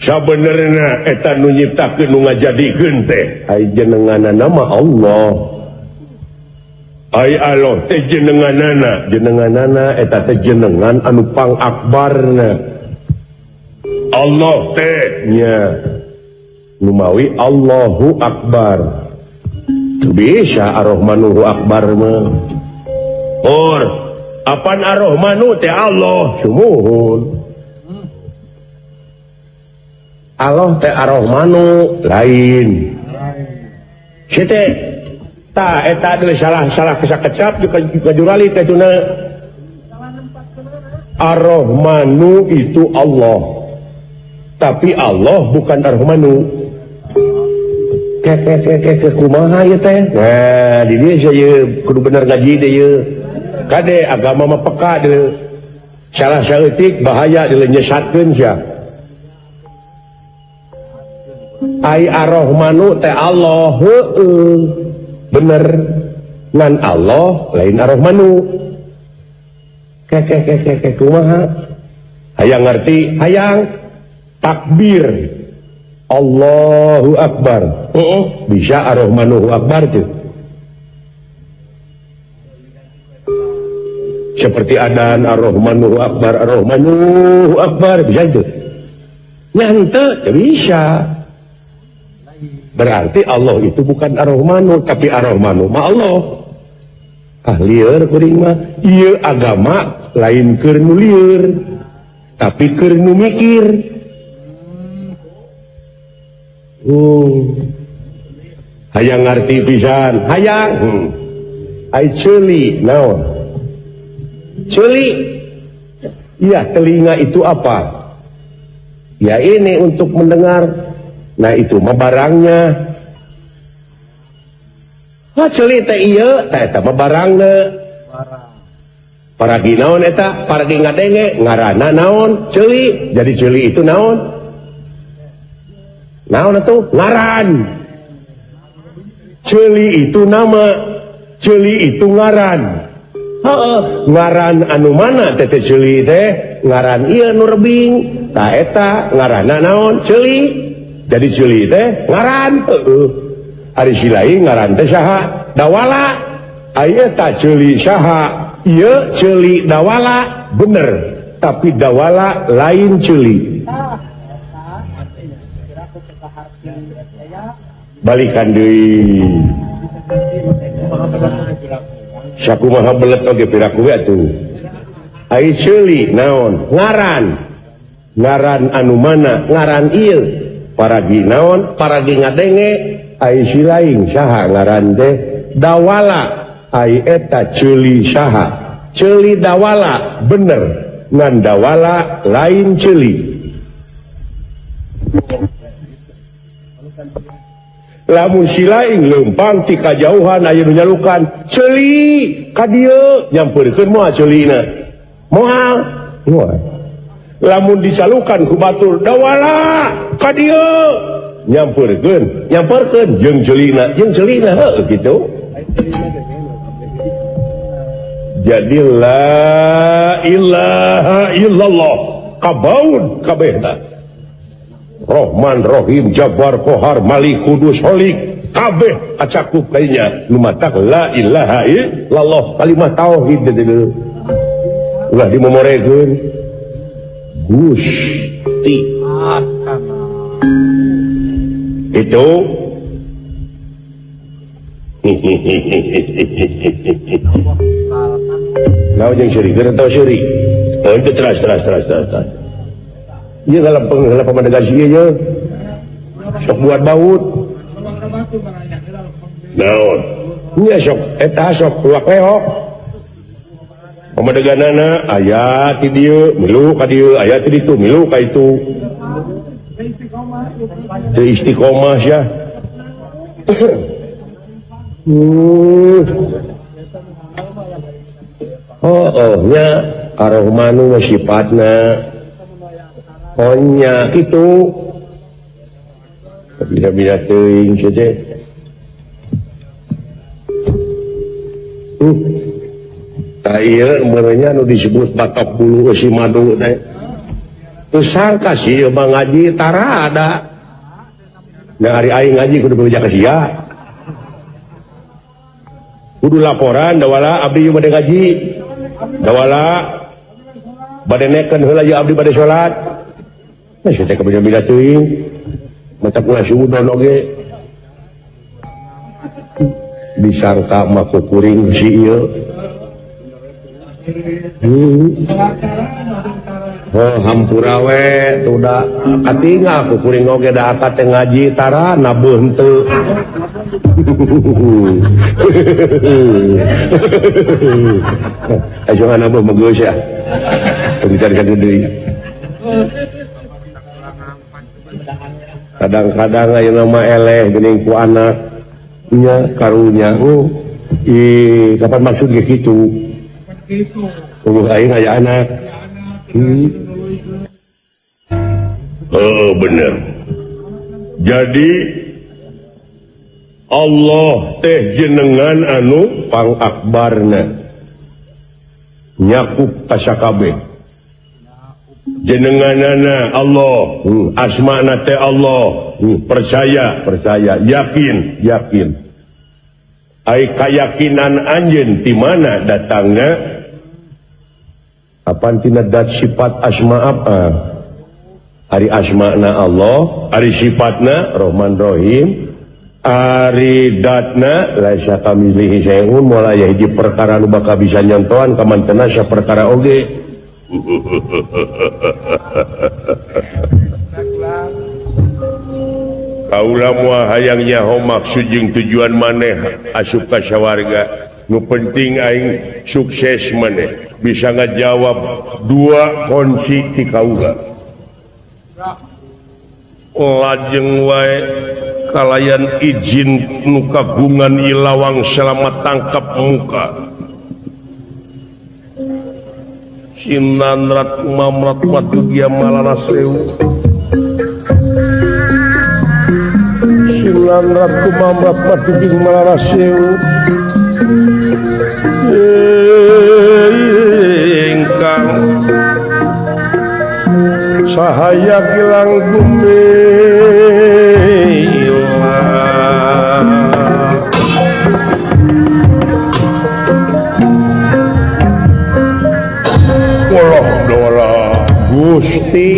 S1: sabenerna eta nu nyiptakeun nu ngajadikeun teh ai jenenganana mah Allah. Ai Allah teh jenenganana, jenenganana eta teh jenengan anu pangakbarna. Allah teh nya numawi Allahu Akbar. Teu bisa Ar-Rahmanuhu Akbar mah. Or apan Ar-Rahmanu teh Allah sumuhun. Allah teh Ar-Rahmanu lain. Si teh ta eta adalah salah-salah kesakecap juga jurali teh tuna. Ar-Rahmanu itu Allah. Tapi Allah bukan Ar-Rahmanu. Ke kumaha ieu teh? Nah, di dieu sia kudu bener ngaji deui ieu. Kade agama mah peka deui. Salah saeutik bahaya deui nyesatkeun sia. Ai Ar-Rahmanu teh Allah heueuh bener ngan Allah lain Ar-Rahmanu. Keke kumaha? Hayang ngerti, hayang takbir. Allahu Akbar. Oh, bisa Ar-Rahmanu Akbar tuh. Seperti adan Ar-Rahmanu Akbar, Ar-Rahmanu Akbar, bisa itu. Nyante bisa. Berarti Allah itu bukan Ar-Rahmanu, tapi Ar-Rahmanu ma Allah. Ah lieur kuring mah, ieu agama lain keur nu lieur, tapi keur nu mikir. Hayang ngarti pisan, hayang. Ai ceuli naon? Ceuli. Iya, telinga itu apa? Ya ini untuk mendengar. Nah itu mah barangnya. Ah ceuli teh ieu, teh eta mah barangna. Paragi naon eta? Paragi ngadenge, ngaranna naon? Ceuli. Jadi ceuli itu naon? Naon atuh? Ngaran. Ceuli itu nama, ceuli itu ngaran. Heeh, ngaran anu mana teh ceuli teh? Ngaran ieu nu rebing. Tah eta ngaranna naon? Ceuli. Jadi ceuli teh ngaran. Heeh. Ari si lain ngaran teh saha? Dawala. Ai eta ceuli saha? Ieu ceuli dawala, bener. Tapi dawala lain ceuli. Balikan deui. Sakumaha belet oge piraku we atuh. Ai ceuli naon? Ngaran. Ngaran anu mana? Ngaran ieu. Paragi naon? Paragi ngadenge. Ai si lain saha ngaran teh? Dawala. Ai eta ceuli saha? Ceuli dawala, bener. Ngan dawala lain ceuli. Lamun si lain leumpang ti kajauhan aya nu nyalukan ceuli ka dieu nyampeurkeun moal ceulina. Moal. Moal. Lamun disalukan ku batur dawala ka dieu nyampeurkeun, nyampeurkeun jeung ceulina heuh kitu. Jadi la ilaha illallah kabaun kabehna. Rohman, Rohim, Jabbar, Kohar, Malik, Kudus, Holik, kabeh kacakup kayaknya. Lumatak la ilaha illallah kalimat tauhid deui. Ulah dimomorekeun. Gusti. Itu naon jeung seurik atau seurik? Oh itu terus. Iya kalau pemadegan sih ya, sok buat baut. Naon? Iya sok, eta sok luak lehok. Pemadeganana aya ti dieu, milu ka dieu, aya ti ditu, milu ka itu. Teu istiqomah sia. Oh, nya Ar-Rahmanu sifatna. Onya gitu bila-bila teuing saja. Tah ieu meureunnya nu disebut batok bulu si madu teh. Teu sangka sih ieu mah ngaji tara ada. Nah ari aing ngaji kudu bebeja ka sia. Kudu laporan dawala abdi ieu bade ngaji. Dawala bade nekeun heula ieu abdi bade salat. Nah, saya teh kabina-bina teuing. Mata kula suudon oge. Disangka mah kukuring si ieu. Oh, hampura we tuh da katingal kukuring oge da akad teh ngaji tara nabuh henteu. Ayo nabuh mah geus ya. Teu dicarikan deui. Kadang-kadang ayeuna mah eleh geuning ku anak nya karunya. Ih, kapan maksud ge kitu? Eueuh aing aya anak. Oh, bener. Jadi Allah teh jenengan anu pangakbarna nyakup kasakabeh. Jenenganana Allah, asmana teh Allah, percaya, percaya, yakin, yakin. Ai kayakinan anjeun ti mana datangna? Apan tina dat sifat asma apa? Ari asmana Allah, ari sifatna Rahman Rahim, ari datna laisa kamitslihi syai'un, moal aya hiji perkara nu bakal bisa nyontohan kamantena saperkara oge. Kaula moal hayang nyaho maksud jeung tujuan maneh asup ka sawarga. Nu penting aing sukses maneh bisa ngajawab dua kunci ti kaula. Lajeng wae kalayan izin nu kagungan ilawang selamat tangkap muka. Sinanrat mamrat madugia malana sewu. Sinanrat kumamrat madugia malana sewu. Ingkang sahaya gilang gumilang. Walah dola Gusti.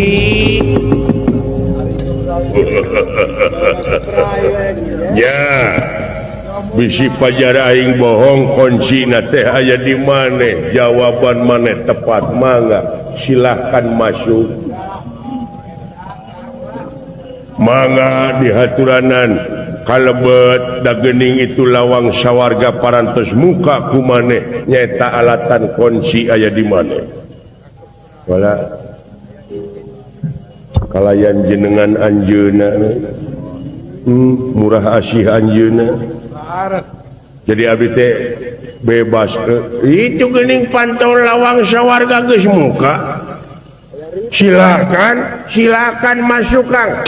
S1: Ya, bisi pajar aing bohong kuncina teh aya di maneh, jawaban maneh tepat mangga silahkan masuk. Mangga dihaturanan kalebet dagening itu lawang sawarga parantos muka ku maneh nyaeta alatan kunci aya di maneh. Wala kalayan jenengan anjeunna murah asih anjeunna. Jadi abdi teh bebas itu geuning pantau lawang sawarga geus muka. Silakan, silakan masuk Kang.